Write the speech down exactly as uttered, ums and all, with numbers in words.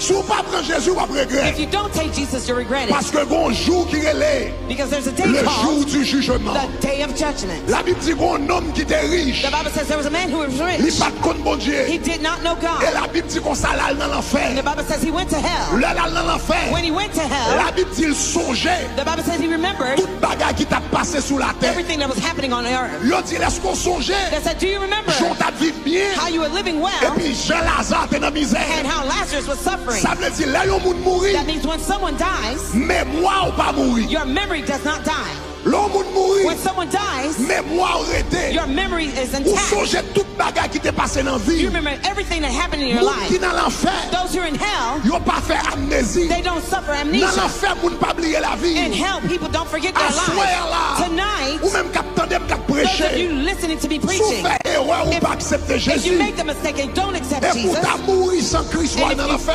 Si w pa pran Jezi, w ap regrèt. If you don't take Jesus, you'll regret it. Paske gen yon jou ki rele Because there's a day le jour called du jugement. The Day of Judgment. Labib di gen yon nonm ki te rich. The Bible says there was a man who was Li rich. pa t konn Bondye. He did not know E God. Labib di konsa l al nan And lanfè. The Bible says he went to hell. Lè l al nan lanfè, When he went to hell, Labib di l sonje. The Bible says he remembered Tout bagay ki t ap pase sou latè. Everything that was happening on earth. Yo di l, èske w sonje They said, "Do you remember jan w t ap viv byen? how you were living well Epi jan Lazare te nan mizè. And how Lazarus was suffering?" Sa vle di, lè yon moun mouri, That means when someone dies, memwa w pa mouri. Your memory does not die. Lè yon moun mouri, When someone dies, memwa w rete. Your memory is Ou intact. Sonje tout bagay ki te pase nan vi You w. Remember everything that happened in your Moun ki life. Nan lanfè, Those who are in hell, yo pa fè amnezi. They don't suffer Nan amnesia. Lanfè, moun pa bliye lavi. In hell, people don't forget their Aswè life. La, Tonight, ou menm k ap tande m k ap Those of preche, you listening to me si w preaching, fè erè ou pa aksepte If you Jezi, make the mistake and don't accept epi w Jesus, ta mouri san Kris, w And al if nan you lanfè.